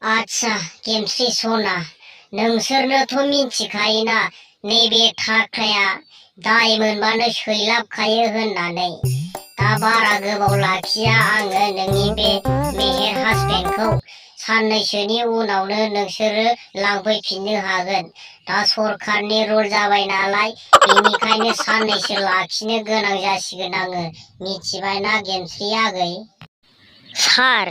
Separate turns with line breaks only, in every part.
आच्छा गेमस्रि सना नोंसोरनोथ' मिन्थिखायोना नैबे थाख्लाया दाय मोनबानो सैलाबखायो होननानै। दा बारा गोबाव लाखिया आङो नोंनि बे मेहेर हासबेन्डखौ साननैसोनि उनावनो नोंसोरो लांफैफिननो हागोन। दा सरखारनि रुल जाबाय नालाय बेनिखायनो साननैसो लाखिनो गोनां जासिगोन आङो। मिथिबायना गेमस्रि आगै? सार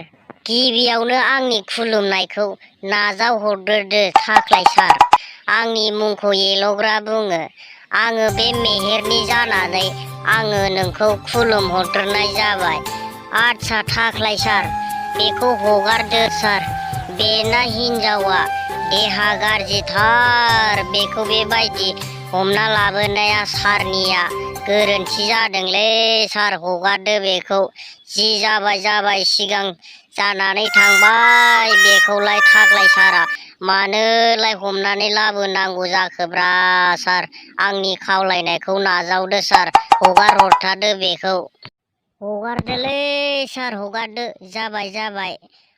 गिबियावनो आंनि खुलुमनायखौ नाजावहरग्रोदो थाख्लाय सार। आंनि मुंखौ येल'ग्रा बुङो। आङो बे मेहेरनि जानानै आङो नोंखौ खुलुमहरग्रोनाय जाबाय। आच्छा थाख्लाय सार बेखौ हगारदो सार। बेना हिन्जावा देहा गाज्रिथार। बेखौ बेबायदि हमना लाबोनाया सारनिया गोरोन्थि जादोंलै सार। हगारदो बेखौ। जि जाबाय सिगां जानानै थांबाय बेखौलाय थाख्लाय सारा मानोलाय हमनानै लाबोनांगौ जाखोब्रा सार। आंनि खावलायनायखौ नाजावदो सार। हगार हरथारदो बेखौ। हगारदोलै सार हगारदो। जाबाय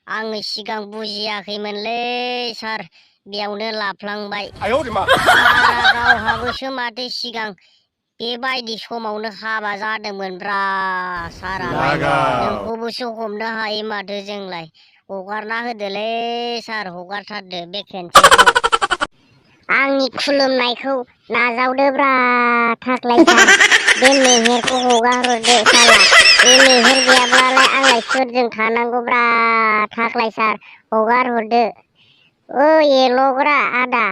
आङो सिगां बुजियाखैमोनलै सार बेयावनो लाफ्लांबाय। सारा गावहाबोसो माथो सिगां बेबायदि समावनो हाबा जादोंमोनब्रा सारालाय। नोंखौबोसो हमनो हायो माथो जोंलाय। हगारना होदोलै सार हगारथारदो बे खेनसेखौ। आंनि खुलुमनायखौ नाजावदोब्रा थाख्लाय सार। बे मेहेरखौ हगारहरदो साला। बे मेहेर गैयाब्लालाय आंलाय सोरजों थानांगौब्रा थाख्लाय सार। हगार हरदो। ओ येल'ग्रा आदा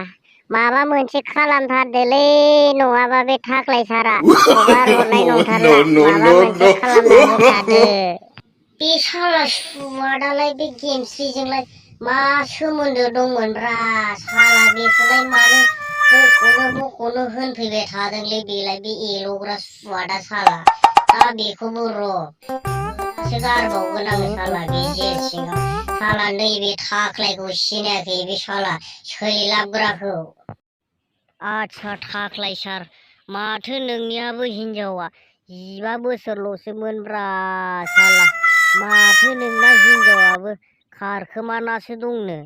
माबा मोनसे खालामथारदोलै नङाबा बे थाख्लाय सारा हगार हरनाय नंथारला। माबा मोनसे खालामना होथारदो। बे साला सुवादालाय बे गेमस्रिजोंलाय मा सोमोन्दो दंमोनब्रा साला बेखौलाय मानो बख'नो होनफैबाय थादोंलै बेलाय बे येल'ग्रा सुवादा साला। दा बेखौबो र' गारबावगोन आङो साला बे जेल सिङाव। साला नैबे थाख्लायखौ सिनायाखै बे साला सैलाबग्राखौ। आच्छा थाख्लाय सार माथो नोंनियाबो हिनजावा 15 बोसोरल'सोमोनब्रा साला। माथो नोंना हिनजावाबो खारखोमानासो दंनो।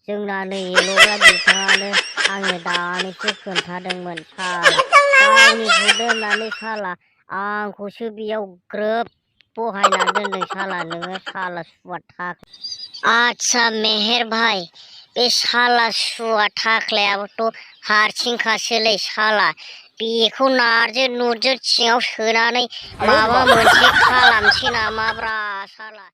जोंना नै येल'ग्रा बिफाङानो आंनो दानिसो खोन्थादोंमोन साला। गावनिखौ दोननानै साला आंखौसो बेयाव ग्रोब बहायना दोनदों साला नोङो साला सुवा थाख्ला। आच्छा मेहेर भाई बे साला सुवा थाख्लायाबोथ' हारसिंखासोलै साला। बेखौ नारजो नुरजो सिङाव सोनानै माबा मोनसे खालामसै नामाब्रा साला।